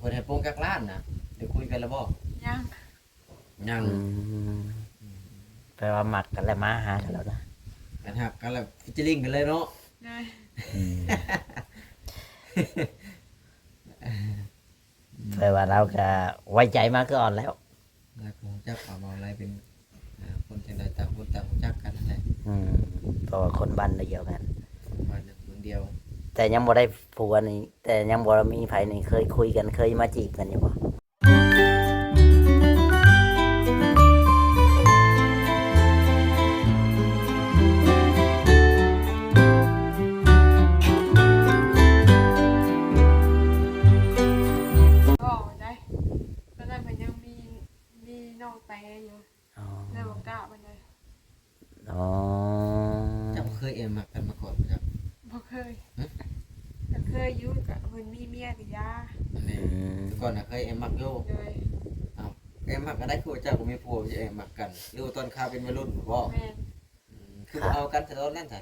ເພິ່ນໃຫ້ໂປງຈັກລ້ານນະ? ໄດ້ຄຸຍກັນແລ້ວບໍ່? ຍັງ ຍັງ ອືມ ອືມ ແປວ່າມັກກັນແລ້ວມາຫາກັນແລ້ວນະ ຄັນຮັກກັນແລ້ວ featuring ກັນເລີຍເນາະ ໂດຍ ອືມ ແປວ່າລາວກະໄວ້ໃຈມາກ່ອນແລ້ວ ລາວກໍຮູ້ຈັກວ່າເວົ້າໄລເປັນ ອ່າ ຄົນຈັ່ງໃດ ຕ່າງຄົນຕ່າງຮູ້ຈັກກັນຫັ້ນແຫຼະ ອືມ ເພາະວ່າຄົນບ້ານດຽວກັນ ບ້ານດຽວ ແຕ່ຍັງບໍ່ໄດ້ຜົວນີ້ ແຕ່ຍັງບໍ່ມີໃຜນີ້ ເຄີຍຄຸຍກັນ ເຄີຍມາຈີບກັນຢູ່ບໍ່? ບໍ່ໄດ້ ຕອນນັ້ນເພິ່ນຍັງມີ ມີນ້ອງແຕຢູ່ ອໍ ແລ້ວບໍ່ກ້າປານໃດ ອໍ ເຈົ້າເຄີຍແອບມັກກັນມາກ່ອນບໍ່? ບໍ່ເຄີຍ ຮະ? ກໍເຄີຍຢູ່ ກໍເພິ່ນມີເມຍກໍຢ່າ ແມ່ ອືມ ແຕ່ກ່ອນນະເຄີຍແອບມັກຢູ່ ໂດຍ ເອົ້າ ແອບມັກກັນໄດ້ ຄືວ່າເຈົ້າກໍມີຜົວ ຊິແອບມັກກັນ ຫຼືວ່າຕອນຄາວເປັນໄວລຸ້ນພຸ້ນບໍ່? ແມ່ນ ອືມ ຄືບໍ່ເອົາກັນແຕ່ຕອນນັ້ນຊະ?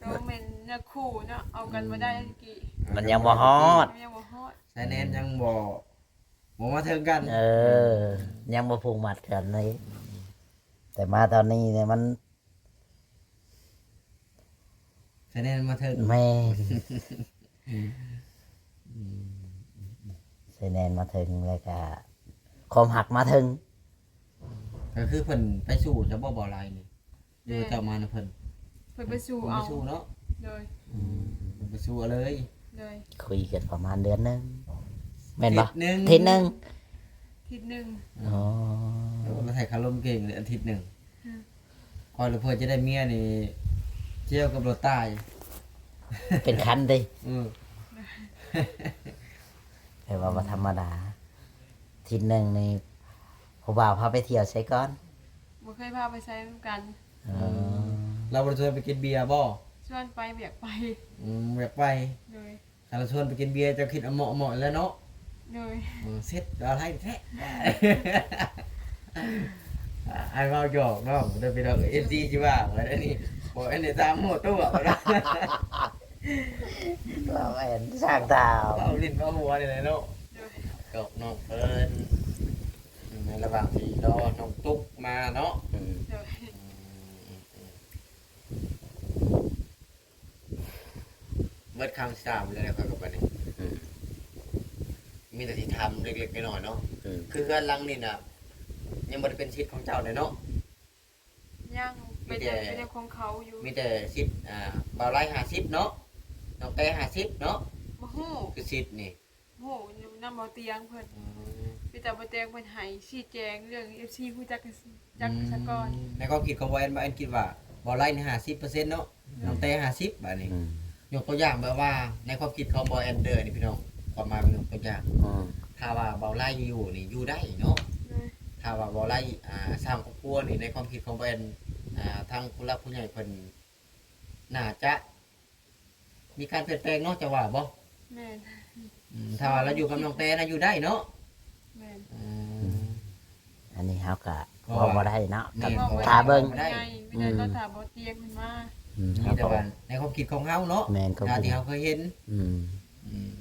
ກໍແມ່ນເນື້ອຄູ່ເນາະ ເອົາກັນບໍ່ໄດ້ ອືມ ຕະກີ້ ມັນຍັງບໍ່ຮອດ ມັນຍັງບໍ່ຮອດ ຊາຍແດນຍັງບໍ່ ບໍ່ມາເຖິງກັນ ເອີ ຍັງບໍ່ຜູກມັດກັນເລີຍ ແຕ່ມາຕອນນີ້ນີ້ມັນ ຊາຍແດນມາເຖິງ ແມ່ນ ອືມ ອືມ ຊາຍແດນມາເຖິງ ແລ້ວກະຄວາມຮັກມາເຖິງ ກໍຄືເພິ່ນໄປສູ້ຊະບໍ່ ບໍ່ຫຼາຍນີ້ ຫຼືວ່າເຈົ້າມານຳເພິ່ນ? ເພິ່ນໄປສູ້ ເພິ່ນໄປ ເອົາ ສູ້ເນາະ ໂດຍ ອືມ ເພິ່ນໄປສູ້ເອົາເລີຍ ໂດຍ ຄຸຍກັນປະມານເດືອນໜຶ່ງ ແມ່ນບໍ່? ອາທິດໜຶ່ງ ອາທິດໜຶ່ງ ອືມ ອໍ ໂອ້ ລາວໃຫ້ຄາລົມເກັ່ງເລີຍ ອາທິດໜຶ່ງ ອືມ ຂ້ອຍລະເພື່ອຈະໄດ້ເມຍນີ້ ຈຽວກັບລົດຕາຍ ເປັນຄັນຕິ ອືມ ແຕ່ວ່າບໍ່ທຳມະດາ ອາທິດໜຶ່ງນີ້ ຜູ້ບ່າວພາໄປທ່ຽວໃສກ່ອນ? ບໍ່ເຄີຍພາໄປໃສນຳກັນ ເອີ ເອີ ລາວບໍ່ໄດ້ຊວນໄປກິນເບຍບໍ່? ຊວນໄປ ວຽກໄປ ອືມ ວຽກໄປ ໂດຍ ຄັນລາວຊວນໄປກິນເບຍ ເຈົ້າຄິດເອົາເໝາະໆແລ້ວເນາະ ໂດຍ ເອີ ເສັດ ລາວໄທແທ້ ອ້າຍເວົ້າຫຍອກນ້ອງເດີພີ່ນ້ອງ ເອັຟຊີຊິວ່າໄວ້ໄດ໋ນີ້ ບໍ່ແມ່ນໄດ້ຕາມຫົວຕົວ ເວົ້າແມ່ນຊ່າງຕາມ ເວົ້າຫຼິ້ນເວົ້າຫົວນີ້ແຫຼະເນາະ ໂດຍ ຫຍອກນ້ອງເພິ່ນ ໃນລະຫວ່າງທີ່ລໍນ້ອງຕຸກມາເນາະ ອືມ ໂດຍ ອືມ ອືມ ອືມ ເບິດຄຳຖາມແລ້ວຂ້ອຍກໍບັດນີ້ ອືມ ມີແຕ່ຊິຖາມເລັກໆນ້ອຍໆເນາະ ອືມ ຄືເຮືອນຫຼັງນີ້ນະ ຍັງບໍ່ໄດ້ເປັນສິດຂອງເຈົ້າເດ້ເນາະ? ຍັງ ມີແຕ່ ເປັນ ເປັນຂອງເຂົາຢູ່ ມີແຕ່ສິດ ອ່າ ບ່າວໄລຫ້າສິບເນາະ ນ້ອງແຕ້ຫ້າສິບເນາະ ບໍ່ຮູ້ ຄືສິດນີ້ ໂອ້ ຢູ່ນຳບໍ່ຕຽງເພິ່ນ ອືມ ມີແຕ່ບໍ່ຕຽງເພິ່ນໃຫ້ຊີ້ແຈງເລື່ອງ ເອັຟຊີຮູ້ຈັກ ຈັກ ອືມ ຊະກ່ອນ ໃນຄວາມຄິດຂອງບໍ່ແອນ ບໍ່ແອນຄິດວ່າບໍ່ໄລນີ້ຫ້າສິບເປີເຊັນເນາະ ອືມ ນ້ອງແຕ້ຫ້າສິບ ບາດນີ້ ອືມ ຍົກຕົວຢ່າງແບບວ່າ ໃນຄວາມຄິດຂອງບໍ່ແອນເດີນີ້ພີ່ນ້ອງ ຄວາມໝາຍມັນຍົກຕົວຢ່າງ ອືມ ຖ້າວ່າບໍ່ໄລຢູ່ນີ້ຢູ່ໄດ້ເນາະ ອືມ ຖ້າວ່າບໍ່ໄລ ອ່າ ສ້າງຄອບຄົວນີ້ ໃນຄວາມຄິດຂອງບໍ່ແອນ ອ່າ ທາງຜູ້ຫຼັກຜູ້ໃຫຍ່ເພິ່ນໜ້າຈະ ມີການປ່ຽນແປງເນາະ ເຈົ້າວ່າບໍ່? ແມ່ນ ອືມ ຖ້າວ່າລາວຢູ່ກັບນ້ອງແຕ້ນະ ຢູ່ໄດ້ເນາະ ແມ່ນ ອືມ ອັນນີ້ເຮົາກະເວົ້າບໍ່ໄດ້ເນາະ ແມ່ນ ຖ້າເບິ່ງ ເວົ້າບໍ່ໄດ້ ອືມ ມີແຕ່ຕ້ອງຖ້າບໍ່ຕຽງເພິ່ນມາ ອືມ ມີແຕ່ວ່າໃນຄວາມຄິດຂອງເຮົາເນາະ ແມ່ນ ຕາມທີ່ເຮົາເຄີຍເຫັນ ອືມ ອືມ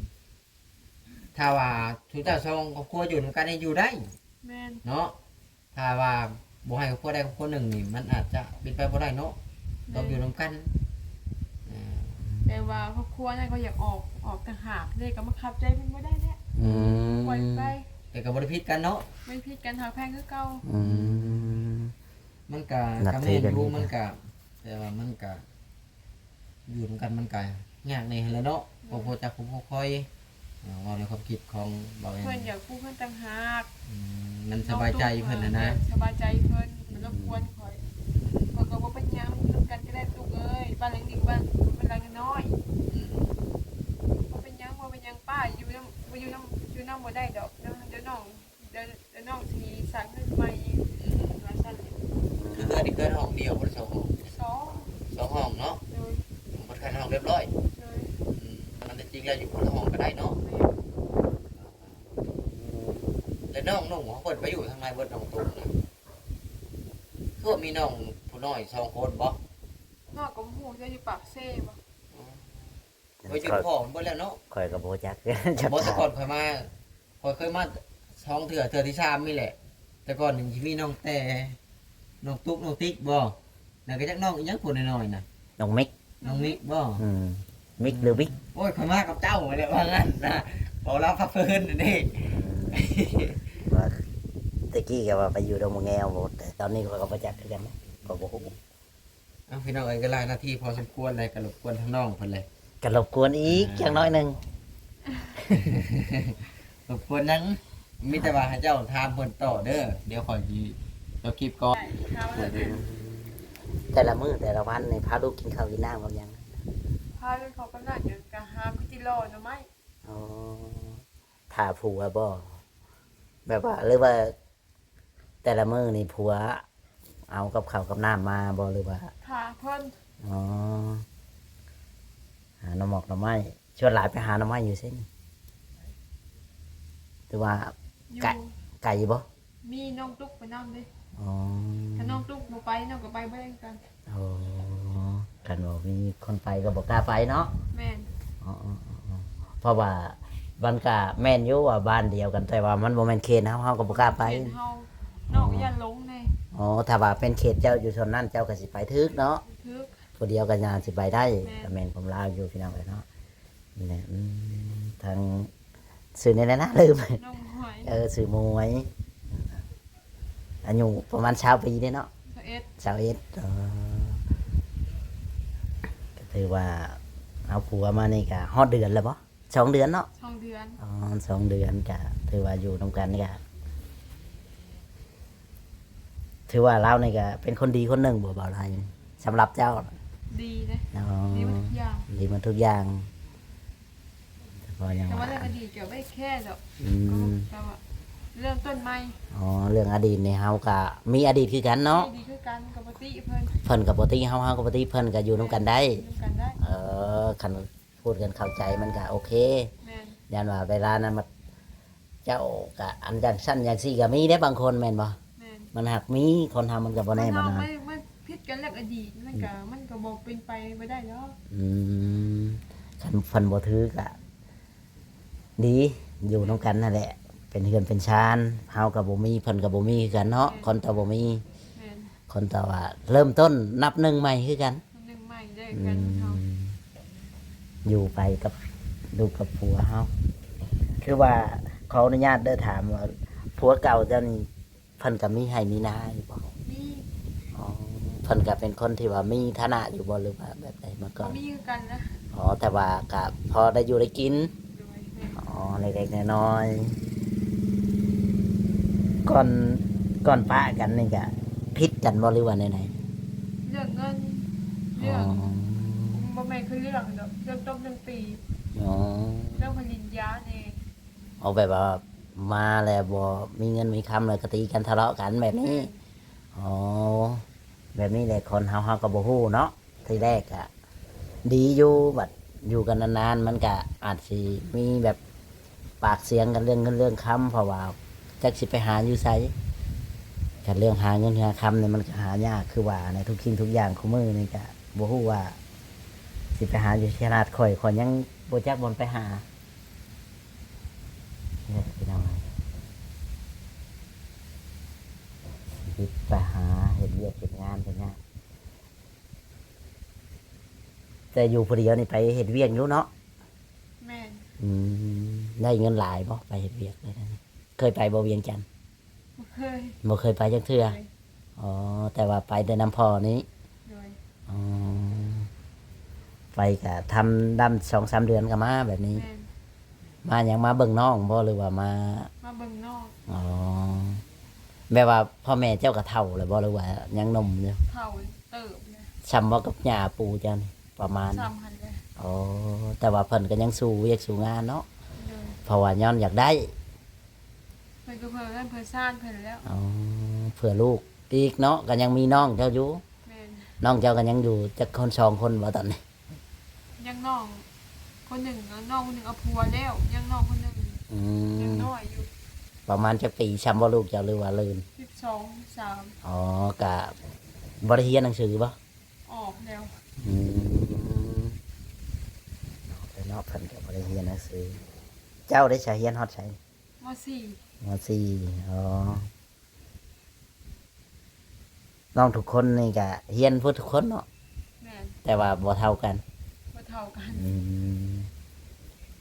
ຖ້າວ່າຊຸມເຈົ້າສອງຄອບຄົວຢູ່ນຳກັນນີ້ຢູ່ໄດ້ ແມ່ນ ເນາະ ຖ້າວ່າບໍ່ໃຫ້ຄອບຄົວໃດຄອບຄົວໜຶ່ງນີ້ ມັນອາດຈະເປັນໄປບໍ່ໄດ້ເນາະ ແມ່ນ ຕ້ອງຢູ່ນຳກັນ ເອີ ແຕ່ວ່າຄອບຄົວນັ້ນກໍຢາກອອກ ອອກຕ່າງຫາກເດ້ ກໍບັງຄັບໃຈເພິ່ນບໍ່ໄດ້ແຫຼະ ອືມ ປ່ອຍໄປ ແຕ່ກໍບໍ່ໄດ້ຜິດກັນເນາະ ບໍ່ໄດ້ຜິດກັນ ຮັກແພງຄືເກົ່າ ອືມ ມັນກະ ກະແມ່ນຢູ່ ມັນກະ ແຕ່ວ່າມັນກະ ຢູ່ນຳກັນມັນກະຍາກແດ່ຫັ້ນແຫຼະເນາະ ແມ່ນ ຄອບຄົວຈັກຄົນຄົວຄອຍ ເວົ້າໃນຄວາມຄິດຂອງເວົ້າ ເພິ່ນຢາກປູເຮືອນຕ່າງຫາກ ອືມ ມັນສະບາຍໃຈເພິ່ນຫັ້ນນະ ສະບາຍໃຈເພິ່ນ ມັນລົບກວນຂ້ອຍ ຂ້ອຍກໍບໍ່ເປັນຫຍັງ ຢູ່ນຳກັນກໍໄດ້ ຕຸກເອີຍ ບ້ານຫຼັງນີ້ກໍບ້ານ ມັນຫຼັງນ້ອຍ ອືມ ບໍ່ເປັນຫຍັງ ບໍ່ເປັນຫຍັງ ປ້າຢູ່ນຳ ບໍ່ຢູ່ນຳ ຢູ່ນຳບໍ່ໄດ້ດອກ ດຽວ ດຽວນ້ອງ ດຽວ ດຽວນ້ອງຊິສ້າງເຮືອນໃໝ່ ອືມ ວ່າຊັ້ນ ຄືເຮືອນນີ້ເຮືອນຫ້ອງດຽວບໍ່ ຫຼືສອງຫ້ອງ? ສອງ ສອງຫ້ອງເນາະ ໂດຍ ເພິ່ນຄັດຫ້ອງຮຽບຮ້ອຍ ໂດຍ ອືມ ອັນທີ່ຈິງແລ້ວຢູ່ຄົນລະຫ້ອງກໍໄດ້ເນາະ ແມ່ນ ແລ້ວນ້ອງໜຸ່ມຂອງເພິ່ນໄປຢູ່ທາງໃນເບິດ ນ້ອງຕຸກນະ ຄືວ່າມີນ້ອງຜູ້ນ້ອຍສອງຄົນບໍ່? ນ້ອງກໍບໍ່ຮູ້ ຈະຢູ່ປາກເຊບໍ່? ອໍ ຂ້ອຍຈື່ພໍ່ມັນເບິດແລ້ວເນາະ. ຂ້ອຍກໍບໍ່ຮູ້ຈັກ ຈັກ ບໍ່ ແຕ່ກ່ອນຂ້ອຍມາ ຂ້ອຍເຄີຍມາສອງເທື່ອ ເທື່ອທີສາມນີ້ແຫຼະ. ແຕ່ກ່ອນນີ້ຊິມີນ້ອງແຕ່ ນ້ອງຕຸກ ນ້ອງຕິກບໍ່ ແລ້ວກໍຈັກນ້ອງອີ່ຫຍັງຜູ້ນ້ອຍໆນະ ນ້ອງມິກ ນ້ອງມິກບໍ່? ອືມ ມິກຫຼືວິກ? ໂອ້ຍ ຂ້ອຍມາກັບເຈົ້າແຫຼະວ່າຊັ້ນນະ ເວົ້າລາວພາເພີນນີ້. ວ່າແຕ່ກີ້ກໍວ່າໄປຢູ່ດອງມະແງວ ແຕ່ຕອນນີ້ຂ້ອຍກໍບໍ່ຈັກຄືກັນ ກໍບໍ່ຮູ້. ເອົ້າ ພີ່ນ້ອງເອີຍ ກໍຫຼາຍນາທີພໍສົມຄວນແລ້ວ ກໍລົບກວນທາງນ້ອງເພິ່ນແຫຼະ ກໍລົບກວນອີກ ອ່າ ຈັກໜ້ອຍໜຶ່ງ. ລົບກວນຫຍັງ? ມີແຕ່ວ່າໃຫ້ເຈົ້າຖາມເພິ່ນຕໍ່ເດີ ດຽວຂ້ອຍຊິຈົບຄລິບກ່ອນ. ແຕ່ລະມື້ແຕ່ລະວັນນີ້ ພາລູກກິນເຂົ້າກິນນ້ຳກັບຫຍັງ? ພາລູກເຂົ້າກັບນ້ຳ ກໍຫາກິນຈິລໍ່ໜໍ່ໄມ້. ອໍ ຖ້າຜົວບໍ່? ແບບວ່າ ຫຼືວ່າ ແຕ່ລະມື້ນີ້ຜົວເອົາກັບເຂົ້າກັບນ້ຳມາບໍ່ ຫຼືວ່າ ຖ້າເພິ່ນ? ອໍ ຫາໜໍ່ໝອກໜໍ່ໄມ້. ສ່ວນຫຼາຍໄປຫາໜໍ່ໄມ້ຢູ່ໃສນີ້ ຫຼືວ່າ ຢູ່ ໄກ ໄກບໍ່? ມີນ້ອງຕຸກໄປນຳເດ້. ອໍ ຖ້ານ້ອງຕຸກບໍ່ໄປ ນ້ອງກໍໄປບໍ່ໄດ້ຄືກັນ. ອໍ ຄັນວ່າມີຄົນໄປກໍບໍ່ກ້າໄປເນາະ. ແມ່ນ. ອໍໆໆ ເພາະວ່າມັນກະແມ່ນຢູ່ວ່າບ້ານດຽວກັນ ແຕ່ວ່າມັນບໍ່ແມ່ນເຂດເຮົາ ເຮົາກໍບໍ່ກ້າໄປ. ເຂດເຮົາ ນ້ອງກໍຢ້ານຫຼົງແດ່. ອໍ ຖ້າວ່າເປັນເຂດເຈົ້າຢູ່ໂຊນນັ້ນ ເຈົ້າກໍຊິໄປຖືກເນາະ. ຖືກ. ຜູ້ດຽວກໍໜ້າຊິໄປໄດ້. ແມ່ນ. ກໍແມ່ນຄວາມລາວຢູ່ ພີ່ນ້ອງເອີຍເນາະ. ນີ້ແຫຼະ ອືມ ທາງ ຊື່ແນວໃດນະ ລືມ. ນ້ອງໝວຍ. ເອີ ຊື່ໝວຍ. ອາຍຸປະມານຊາວປີເດ້ເນາະ. ຊາວເອັດ. ຊາວເອັດ. ເອີ ກໍຖືວ່າເອົາຜົວມານີ້ກໍຮອດເດືອນແລ້ວບໍ່? ສອງເດືອນເນາະ. ສອງເດືອນ. ອໍ ສອງເດືອນ ກໍຖືວ່າຢູ່ນຳກັນນີ້ກໍ ຖືວ່າລາວນີ້ກໍເປັນຄົນດີຄົນໜຶ່ງບໍ່ ບ່າວໄທ ສຳລັບເຈົ້າ? ດີເດ້. ອໍ ດີໝົດທຸກຢ່າງ. ດີໝົດທຸກຢ່າງ. ແຕ່ວ່າຍັງ ແຕ່ວ່າເລື່ອງອະດີດກໍບໍ່ໄດ້ແຄດອກ. ອືມ ແຕ່ວ່າເລີ່ມຕົ້ນໃໝ່. ອໍ ເລື່ອງອະດີດນີ້ເຮົາກໍມີອະດີດຄືກັນເນາະ. ມີອະດີດຄືກັນ ກໍບໍ່ຕິເພິ່ນ. ເພິ່ນກໍບໍ່ຕິເຮົາ ເຮົາກໍບໍ່ຕິເພິ່ນ ກໍຢູ່ນຳກັນໄດ້. ຢູ່ນຳກັນໄດ້. ເອີ ຄັນ ພູດກັນເຂົ້າໃຈມັນກະໂອເຄ. ແມ່ນ. ຢ້ານວ່າເວລານັ້ນມາ ເຈົ້າກະອັນຈັ່ງຊັ້ນຈັ່ງຊີ້ກະມີເດ້ບາງຄົນແມ່ນບໍ່? ແມ່ນ. ມັນຫາກມີ ຄົນເຮົາມັນກະບໍ່ແນ່ບໍ່ນອນ. ມັນ ມັນຜິດກັນແລ້ວອະດີດ ມັນກະ ອືມ ມັນກະບໍ່ເປັນໄປບໍ່ໄດ້ດອກ. ອືມ ຄັນເພິ່ນບໍ່ຖືກະດີ ຢູ່ນຳກັນຫັ້ນແຫຼະ ເປັນເຮືອນເປັນຊານ ເຮົາກະບໍ່ມີ ເພິ່ນກະບໍ່ມີຄືກັນເນາະ. ແມ່ນ. ຄົນເຮົາບໍ່ມີ ແມ່ນ. ຄົນເຮົາວ່າເລີ່ມຕົ້ນນັບໜຶ່ງໃໝ່ຄືກັນ. ໜຶ່ງໃໝ່ເດີ ອືມ ກັນເຮົາ ຢູ່ໄປກັບລູກກັບຜົວເຮົາ. ຄືວ່າ ຂໍອະນຸຍາດເດີ ຖາມວ່າ ຜົວເກົ່າເຈົ້ານີ້ ເພິ່ນກໍມີໄຮ່ມີນາຢູ່ບໍ່? ມີ. ອໍ ເພິ່ນກໍເປັນຄົນທີ່ວ່າມີຖານະຢູ່ບໍ່ ຫຼືວ່າແບບໃດມາກ່ອນ? ບໍ່ມີຄືກັນນະ. ອໍ ແຕ່ວ່າກໍພໍໄດ້ຢູ່ໄດ້ກິນ. ໂດຍ ແມ່ນ. ອໍ ເລັກໆນ້ອຍໆ. ກ່ອນ ກ່ອນປະກັນນີ້ກະຜິດກັນບໍ່ ຫຼືວ່າແນວໃດ? ເລື່ອງເງິນ ເລື່ອງ ອໍ ບໍ່ແມ່ນຄືເລື່ອງດອກ ເລື່ອງຕົບເລື່ອງຕີ. ອໍ ເລື່ອງຜະລິນຢາແດ່. ເອົາແບບວ່າມາແລ້ວບໍ່ມີເງິນມີຄຳ ແລ້ວກໍຕີກັນທະເລາະກັນແບບນີ້. ແມ່ນ. ອໍ ແບບນີ້ແຫຼະ ຄົນເຮົາ ເຮົາກໍບໍ່ຮູ້ເນາະ. ທີແລກກະດີຢູ່ ບັດຢູ່ກັນນານໆ ມັນກະອາດຊິມີແບບປາກສຽງກັນເລື່ອງເງິນເລື່ອງຄຳ ເພາະວ່າຈັກຊິໄປຫາຢູ່ໃສ. ຄັນເລື່ອງຫາເງິນຫາຄຳນີ້ມັນກະຫາຍາກ ຄືວ່າໃນທຸກສິ່ງທຸກຢ່າງ ຄູ່ມື້ນີ້ກະບໍ່ຮູ້ວ່າຊິໄປຫາຢູ່ ຂະໜາດຂ້ອຍ ຂ້ອຍຍັງບໍ່ຈັກບ່ອນໄປຫາ. ເອີ ພີ່ນ້ອງເອີຍ ຊິໄປຫາເຮັດວຽກເຮັດງານກໍຍາກ. ແຕ່ຢູ່ຜູ້ດຽວນີ້ໄປເຮັດວຽກຢູ່ເນາະ? ແມ່ນ. ອືມ ໄດ້ເງິນຫຼາຍບໍ່ ໄປເຮັດວຽກໄດ້ນັ້ນ? ເຄີຍໄປບໍ່ວຽງຈັນ? ບໍ່ເຄີຍ. ບໍ່ເຄີຍໄປຈັກເທື່ອ? ໂດຍ. ອໍ ແຕ່ວ່າໄປແຕ່ນຳພໍ່ນີ້? ໂດຍ. ອໍ ໄປກະທຳດຳສອງສາມເດືອນກໍມາແບບນີ້? ແມ່ນ. ມາຫຍັງ ມາເບິ່ງນ້ອງບໍ່ ຫຼືວ່າມາ ມາເບິ່ງນ້ອງ. ອໍ ແບບວ່າພໍ່ແມ່ເຈົ້າກໍເຖົ້າແລ້ວບໍ່ ຫຼືວ່າຍັງໜຸ່ມຢູ່? ເຖົ້າເຕີບແລ້ວ. ສ່ຳບໍ່ກັບຍ່າປູ່ເຈົ້ານີ້ ປະມານ? ສ່ຳຫັ້ນແຫຼະ. ອໍ ແຕ່ວ່າເພິ່ນກໍຍັງສູ້ວຽກສູ້ງານເນາະ? ໂດຍ. ເພາະວ່າຍ້ອນຢາກໄດ້ ເພິ່ນກໍເພື່ອເຮືອນເພື່ອຊານເພິ່ນແລ້ວ. ອໍ ເພື່ອລູກອີກເນາະ ກໍຍັງມີນ້ອງເຈົ້າຢູ່? ແມ່ນ. ນ້ອງເຈົ້າກໍຍັງຢູ່ຈັກຄົນ ສອງຄົນບໍ່ຕອນນີ້? ຍັງນ້ອງຄົນໜຶ່ງ ນ້ອງຄົນໜຶ່ງເອົາຜົວແລ້ວ ຍັງນ້ອງຄົນໜຶ່ງ. ອືມ ຍັງນ້ອຍຢູ່. ປະມານຈັກປີ ຊ່ຳບໍ່ລູກເຈົ້າ ຫຼືວ່າເລີນ? ສິບສອງ ສິບສາມ. ອໍ ກະບໍ່ໄດ້ຮຽນໜັງສືບໍ່? ອອກແລ້ວ. ອືມ ອອກແລ້ວ ເພິ່ນກໍບໍ່ໄດ້ຮຽນໜັງສື. ເຈົ້າໄດ້ສະ ຮຽນຮອດໃສ? ມໍສີ່. ມໍສີ່. ອໍ ນ້ອງທຸກຄົນນີ້ກະຮຽນເບິດທຸກຄົນເນາະ? ແມ່ນ. ແຕ່ວ່າບໍ່ເທົ່າກັນ? ບໍ່ເທົ່າກັນ. ອືມ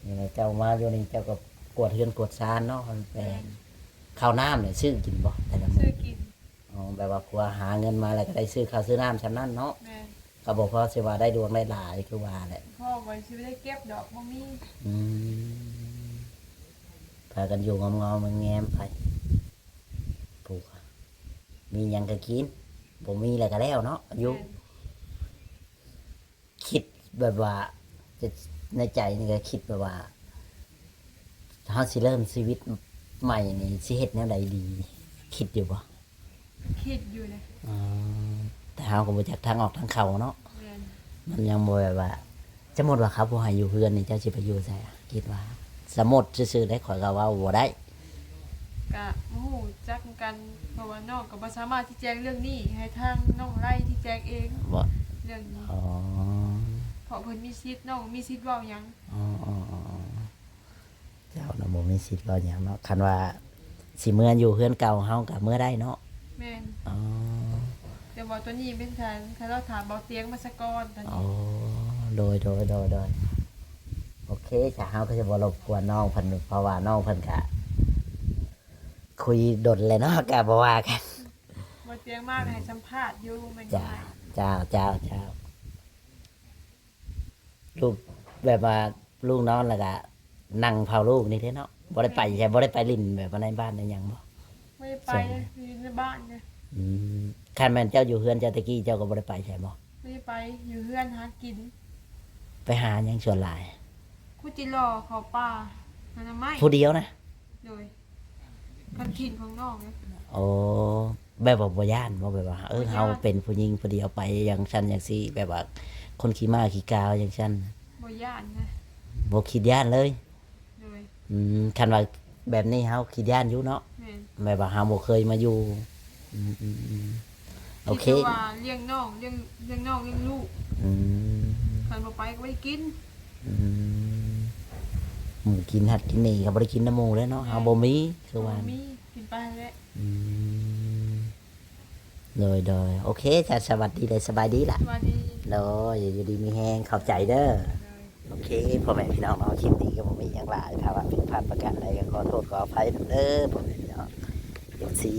ນີ້ແຫຼະ ເຈົ້າມາຢູ່ນີ້ເຈົ້າກໍກວດເຮືອນກວດຊານເນາະ? ແມ່ນ. ແມ່ນ. ເຂົ້ານ້ຳນີ້ຊື້ກິນບໍ່ແຕ່ລະມື້? ຊື້ກິນ. ອໍ ແບບວ່າຜົວຫາເງິນມາແລ້ວກໍໄດ້ຊື້ເຂົ້າຊື້ນ້ຳຊ່ຳນັ້ນເນາະ? ແມ່ນ. ກໍບໍ່ພໍຊິວ່າໄດ້ຫຼວງໄດ້ຫຼາຍຄືວ່າແຫຼະ. ພໍບໍ່ຊິໄດ້ເກັບດອກ ບໍ່ມີ. ອືມ ພາກັນຢູ່ງອມໆແງມໆໄປ. ຜູ້ ມີຫຍັງກໍກິນ ບໍ່ມີແລ້ວກໍແລ້ວເນາະ. ຢູ່ ແມ່ນ. ຄິດແບບວ່າ ໃນໃຈນີ້ກໍຄິດແບບວ່າ ເຮົາຊິເລີ່ມຊີວິດໃໝ່ນີ້ ຊິເຮັດແນວໃດດີ ຄິດຢູ່ບໍ່? ຄິດຢູ່ເດ້. ອໍ ແຕ່ເຮົາກໍບໍ່ຈັກທາງອອກທາງເຂົ້າເນາະ. ແມ່ນ. ມັນຍັງບໍ່ແບບວ່າ ສົມມຸດວ່າເຂົາບໍ່ໃຫ້ຢູ່ເຮືອນນີ້ ເຈົ້າຊິໄປຢູ່ໃສ? ຄິດວ່າ ສົມມຸດຊື່ໆເດ້ ຂ້ອຍກໍເວົ້າບໍ່ໄດ້. ກະບໍ່ຮູ້ຈັກຄືກັນ ເພາະວ່ານ້ອງກໍບໍ່ສາມາດຊີ້ແຈງເລື່ອງນີ້ໃຫ້ທາງນ້ອງໄລ່ຊີ້ແຈງເອງ. ບໍ່ ເລື່ອງນີ້. ອໍ ເພາະເພິ່ນມີສິດ ນ້ອງມີສິດເວົ້າຫຍັງ? ອໍ ເຈົ້ານະບໍ່ມີສິດເວົ້າຫຍັງເນາະ. ຄັນວ່າຊິເມືອຢູ່ເຮືອນເກົ່າເຮົາກໍເມືອໄດ້ເນາະ? ແມ່ນ. ອໍ ແຕ່ວ່າຕອນນີ້ເປັນການ ຖ້າລາວຖາມເບົາຕຽງມາສາກ່ອນຕອນນີ້. ອໍ ໂດຍ ໂດຍ ໂດຍ ໂດຍ. ໂອເຄ ຖ້າເຮົາກໍຈະບໍ່ລົບກວນນ້ອງເພິ່ນ ເພາະວ່ານ້ອງເພິ່ນກະຄຸຍດົນແລ້ວເນາະ ກະບໍ່ວ່າກັນ. ເບົາຕຽງມາໃຫ້ສຳພາດຢູ່ ແມ່ນ. ເຈົ້າ ເຈົ້າ ເຈົ້າ ເຈົ້າ. ລູກແບບວ່າລູກນອນແລ້ວກະນັ່ງເຝົ້າລູກນີ້ເດ້ເນາະ? ບໍ່ໄດ້ໄປໃສ ບໍ່ໄດ້ໄປຫຼິ້ນແບບວ່າໃນບ້ານໃນຫຍັງບໍ່? ບໍ່ໄດ້ໄປ ຢູ່ໃນບ້ານເດ້. ອືມ ຄັນແມ່ນເຈົ້າຢູ່ເຮືອນເຈົ້າແຕ່ກີ້ ເຈົ້າກໍບໍ່ໄດ້ໄປໃສບໍ່? ບໍ່ໄດ້ໄປ ຢູ່ເຮືອນຫາກິນ. ໄປຫາຫຍັງສ່ວນຫຼາຍ? ຂຸດຈິຫຼໍ່ ເຂົ້າປ່າ ຫາໜໍ່ໄມ້. ຜູ້ດຽວນະ? ໂດຍ. ຄັນຖິ່ນຂອງນ້ອງເດ້. ໂອ້ ແບບວ່າບໍ່ຢ້ານບໍ່? ແບບວ່າ ເອີ ບໍ່ຢ້ານ. ເຮົາເປັນຜູ້ຍິງຜູ້ດຽວໄປຈັ່ງຊັ້ນຈັ່ງຊີ້ ແບບວ່າຄົນຂີ້ມ້າຂີ້ກາວຈັ່ງຊັ້ນ. ບໍ່ຢ້ານນະ. ບໍ່ຄິດຢ້ານເລີຍ? ໂດຍ. ອືມ ຄັນວ່າແບບນີ້ເຮົາຄິດຢ້ານຢູ່ເນາະ? ແມ່ນ. ແບບວ່າເຮົາບໍ່ເຄີຍມາຢູ່. ອືມ ອືມ ອືມ. ໂອເຄ ຄິດແຕ່ວ່າລ້ຽງນ້ອງ ລ້ຽງ ລ້ຽງນ້ອງລ້ຽງລູກ. ອືມ ຄັນບໍ່ໄປກໍບໍ່ໄດ້ກິນ. ອືມ ໝູ່ກິນຫັ້ນກິນນີ້ກໍບໍ່ໄດ້ກິນນຳໝູ່ເລີຍເນາະ. ແມ່ນ. ເຮົາບໍ່ມີ ຄືວ່າ ບໍ່ມີ ກິນໄປຫັ້ນແຫຼະ. ອືມ ໂດຍ ໂດຍ. ໂອເຄ ຈະສະຫວັດດີ ແລະ ສະບາຍດີລະ. ສະຫວັດດີ. ໂດຍ ຢູ່ດີມີແຮງ ຂອບໃຈເດີ. ໂດຍ. ໂອເຄ ພໍ່ແມ່ພີ່ນ້ອງເນາະ ຄລິບນີ້ກໍບໍ່ມີຫຍັງຫຼາຍ ຖ້າວ່າຜິດພາດປະການໃດກໍຂໍໂທດຂໍອະໄພນຳເດີ ພໍ່ແມ່ພີ່ນ້ອງ ເອັຟຊີ